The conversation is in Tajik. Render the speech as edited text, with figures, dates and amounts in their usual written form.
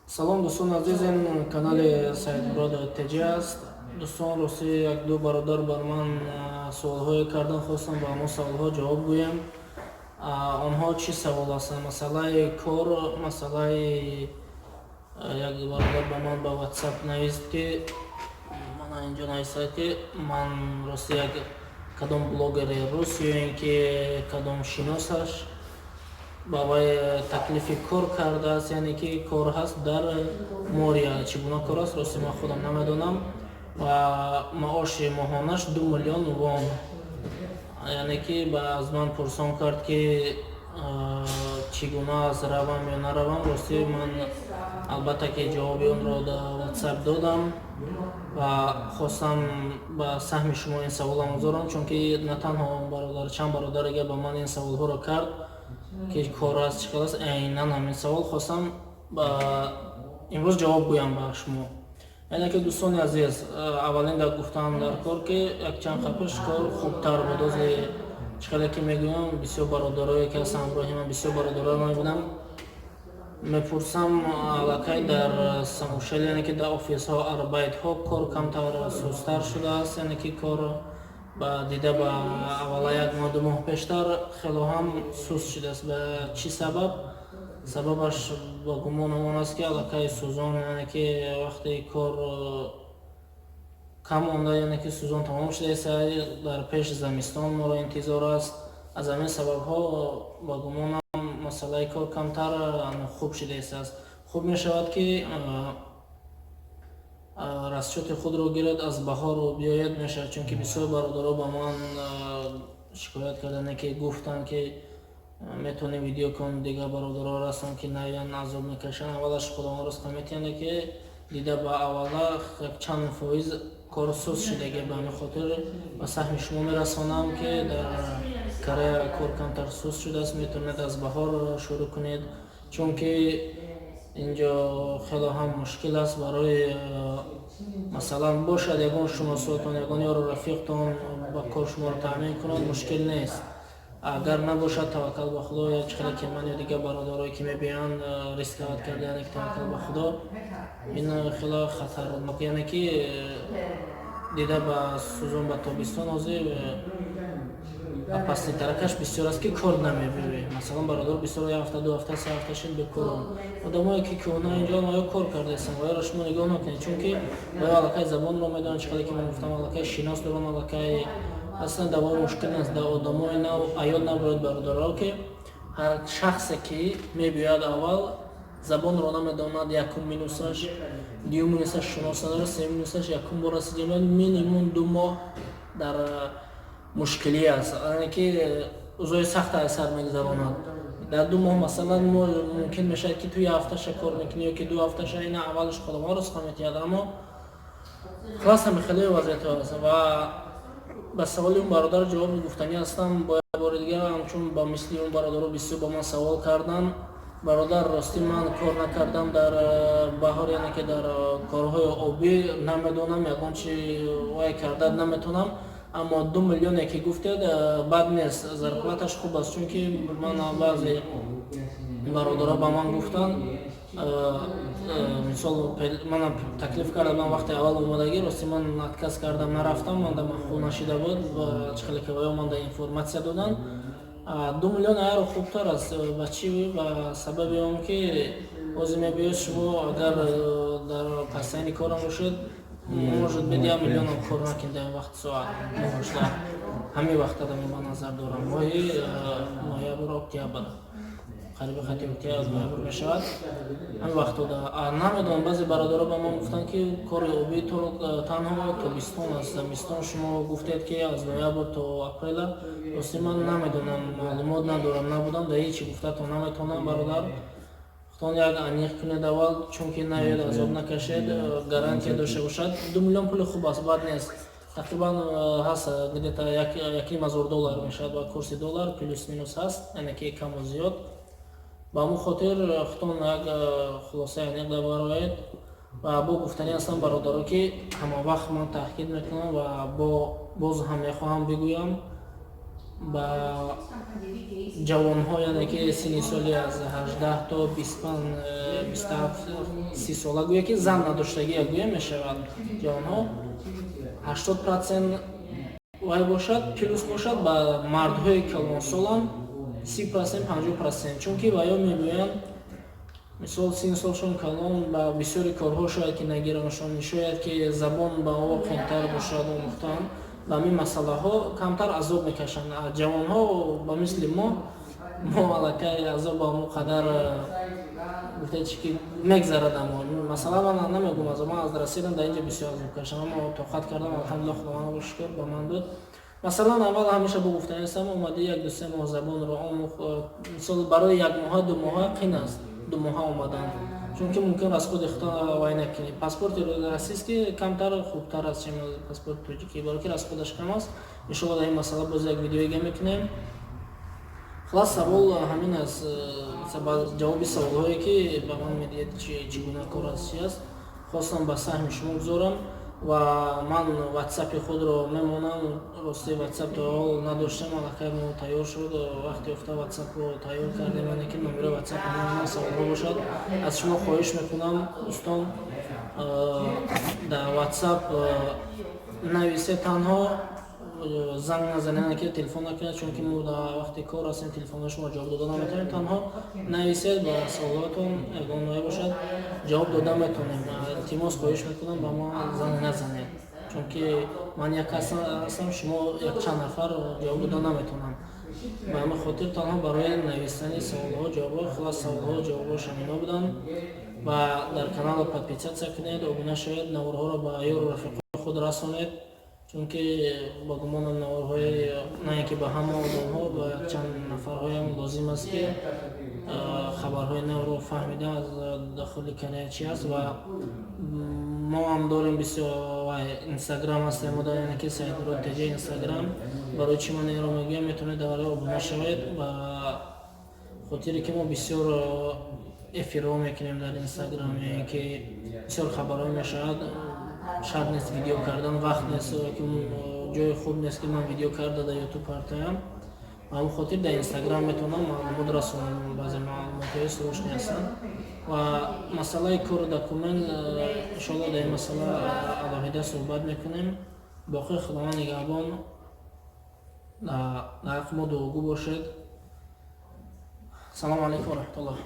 Салом, дӯстони азиз, ин канали Саидмурод ТЖ аст. Дӯстон, рости як-ду бародар бар ман суолҳое кардан, хостам ба ҳамон саволҳо ҷавоб гӯям. Онҳо чӣ савол ҳастанд? Масъалаи кор, масъалаи як бародар ба ман ба WhatsApp навист, ки мана инҷо навистад, ки ман рости як кадом блогери рус ё ин ки кадом шиносаш ба вай таклифи кор кардааст, яъне ки кор ҳаст дар Мория. Чӣ гуна кор аст, рости ман худам намедонам, ва маоши моҳонаш 2 миллион вон. Яъне ки аз ман пурсон кард, ки чӣ гуна аст, равам ё наравам. Рости ман албатта ки ҷавоби онро дар WhatsApp додам ва хостам ба саҳми шумо ин саволам гузорам, чунки на танҳо бародар, чанд бародари дигар ба ман ин саволҳоро кард, ки кор аст, чӣ хел аст. Айнан ҳамин савол хостам ба имрӯз ҷавоб гӯям ба шумо. Яъне ки, дӯстони азиз, аввалин дар гуфтан дар кор, ки якчанд қапиш кор хубтар буд. Ози чӣ хеле ки мегӯям, бисёр бародарое ки ҳастанд ҳамроҳи ман, бисёр бародароро мебинам, мепурсам, аллакай дар самушел, яъне ки дар офисҳо, Arbeit ҳо кор камтар сустар шудааст. Яъне ки кор ба дида ба аввала як моҳ, 2 моҳ пештар хело ҳам суст шудааст. Ба чӣ сабаб? Сабабаш ба гумонам он аст, ки аллакай сезон, яъне ки вақте кор кам монда, яъне ки сезон тамом шудааст, дар пеш замистон моро интизор аст. Аз ҳамин сабабҳо, ба гумонам, масъалаи кор камтар хуб шудааст. Хуб мешавад, ки расчёти худро гирад, аз баҳору биёяд мешавад, чунки бисёр бародаро ба ман шикоят карданд, ки гуфтанд, ки метавонем видео кун. Дигар бародаро ҳастанд, ки навян азоб мекашанд. Аввалаш Худованд ризқа метиҳанд, ки дида ба аввала чанд фоиз кор суст шудаги. Ба ҳамин хотир ба саҳми шумо мерасонам, ки дар Корея кор камтар суст шудааст, метавонед аз баҳор шурӯъ кунед, чунки инҷо хело ҳам мушкил аст. Барои масалан, бошад ягон шуносотон, ягон ёру рафиқтон ба кор шуморо таъмин кунад, мушкил нест. Агар набошад, таваккал ба Худо. Чӣ хеле ки ман ё дигар бародарое ки мебиёянд, рисковать карда, яъне ки таваккал ба Худо, ин хело хатарнок. Яъне ки дида ба сезон, ба тобистон, ҳозир опасный таракаш бисёр аст, ки кор намебиёӣ. Масалан, бародар бисёр як ҳафта, 2 ҳафта, 3 ҳафта шид бекорон. Одамое ки кӯҳна инҷо оё кор кардаистанд, оёро шумо нигоҳ накунед, чунки оё аллакай забонро медонанд, чӣ хеле ки ман гуфтам, аллакай шинос доранд, аллакай аслан давои мушкил нест. Дар одамои нав аёд набояд, бародаро, ки ҳар шахсе ки мебиёяд, аввал забонро намедонад, якум минусаш, дуюм минусаш, шинос надорад, сеюм минусаш, якум бор аст, минимум 2 моҳ дар мушкилӣ аст, яъне ки узои сахт аз сар мегузаронад. Дар 2 моҳ, масалан, мумкин мешавад, ки ту як ҳафташа кор мекунӣ ё ки 2 ҳафташа. Ина аввалаш Худованд ризқа метиҳад, аммо хулас ҳами хеле вазъиятҳо аст. Ва ба саволи он бародар ҷавоб гуфтанӣ ҳастам. Бо як бори дигар, ҳамчун ба мисли он бародаро бисёр ба ман савол карданд. Бародар, ростӣ ман кор накардам дар баҳор, яъне ки дар корҳои обӣ намедонам, ягон чи вай карда наметавонам, аммо 2 миллионе ки гуфтед, бад нест, зарплата ш хуб аст, чунки ман баъзе бародаро ба ман гуфтанд, мисол, манам таклиф кардам. Ман вақте аввал омадагӣ, рости ман отказ кардам, нарафтам, ман да ман хуб нашида буд ва чӣ хеле ки оё ман да информация доданд, 2 миллион аеро хубтар аст. Ба чӣ? Ба сабаби он ки ҳозир мебиёд, шумо агар дар пастайни корам бошед, может быть, 1 миллионам кор накунед дар вақти соат моҳошда. Ҳамин вақта да ман ба назар дорам моҳи ноябр, октябр, қариби хати октябр, ноябр мешавад ҳамин вақтода. Намедонам, баъзе бародаро ба ман гуфтанд, ки кори обӣ танҳо тобистон аст, зимистон шумо гуфтед, ки аз ноябр то апрела. Рости ман намедонам, маълумот надорам, набудам, дар ҳеҷ чи гуфтатон наметавонам. Бародар, худтон як аниқ кунед аввал, чунки наёед, азоб накашед. Гарантия дошта бошад, 2 миллион пули хуб аст, бад нест. Тақрибан ҳаст где-то 1,5 ҳазор доллар мешавад, ба курси доллар плюс минус ҳаст, яъне ки каму зиёд. Ба ҳамон хотир худтон як хулосаи аниқ бароед. Ва бо гуфтанӣ ҳастам, бародаро, ки ҳама вақт ман таъкид мекунам ва боз ҳам мехоҳам бигӯям. Ба ҷавонҳо, яъне ки синни соли аз 18 то 25, 27, 30 сола, гӯя ки зан надоштагия гӯя мешавад, ҷавонҳо 80% вай бошад, плюс бошад. Ба мардҳои калонсолам 30%, 50%, чунки ваё мегӯянд, мисол, синни солшон калон, ба бисёри корҳо шояд ки нагираншон, шояд ки забон ба онҳо қиинтар бошад омӯхтан, ба ҳамин масъалаҳо камтар азоб мекашанд. Ҷавонҳо ба мисли мо аллакай азоб ба мо қадар гуфта чи ки мегзарад. Амо масалан, ман намегӯм азоб, ман аз расидам дар инҷа бисёр азоб кашам, аммо тоқат кардам, алҳамдулилла, Худованд шукр, ба ман дод. Масалан, аввал ҳамеша бо гуфтани ҳастам: омадӣ, як ду се моҳ забонро омӯх. Мисол, барои як моҳа, 2 моҳа қин аст, 2 моҳа омадан, чунки мумкин расходи худро вай накунӣ. Паспорти российский камтар хубтар аст, чем паспорти тоҷикӣ, баро ки расходаш кам аст. Иншолло, дар ин масъала боз як видеоига мекунем. Хулас, савол ҳамин аст, ҷавоби саволҳое ки ба ман медиҳед, чӣ гуна кор аст, чи аст, хостам ба саҳми шумо гузорам. Ва ман ватсапи худро мемонам. Рости, ватсап то ҳол надоштам, аллакай мо тайёр шуд, вақти ёфта ватсапро тайёр кардем, яъне ки номери ватсап мемонам. Саволҳо бошад, аз шумо хоҳиш мекунам, дӯстон, дар ватсап нависед, танҳо занг назанед, ки телефон накунед, чунки мо дар вақти кор ҳастем, телефонҳои шумо ҷавоб дода наметавонем. Танҳо нависед ба саволотон, ягон ное бошад, ҷавоб дода метавонем. Илтимос, хоҳиш мекунам, ба мо занг назанед, чунки ман як ҳастам, шумо якчанд нафар, ҷавоб дода наметавонам. Ба ҳамин хотир танҳо барои нависани саволҳо, ҷавобҳо. Хулас, саволҳо, ҷавобҳо ҳамино буданд. Ва дар канал подписаться кунед, обуна шавед, наворҳоро ба ёру рафиқои худ расонед, чунки ба гумонам наворҳои на ин ки ба ҳама одамҳо, ба якчанд нафарҳоям лозим аст, ки хабарҳои навро фаҳмида аз дохили Корея чи аст. Ва мо ҳам дорем бисёр инстаграм ҳастем, яъне ки Саидмурод ТЖ инстаграм. Барои чӣ ман инро мегӯям? Метавонед дар обуна шавед, ба хотире ки мо бисёр эфирҳо мекунем дар инстаграм, яъне ки бисёр хабарҳо мешавад. Шарт нест видео кардан, вақт нест, ҷои хуб нест, ки ман видео карда дар ютуб партоям. Ба ҳамин хотир дар инстаграм метавонам маълумот расонам, баъзе маълумотҳои срочный ҳастанд. Ва масъалаи кору документ, иншоалло, дар ин масъала алоҳида суҳбат мекунем. Боқӣ Худованд нигаҳбон, дар ҳаққи мо дуогӯ бошед. Салому алайкум ва раҳматуллоҳ.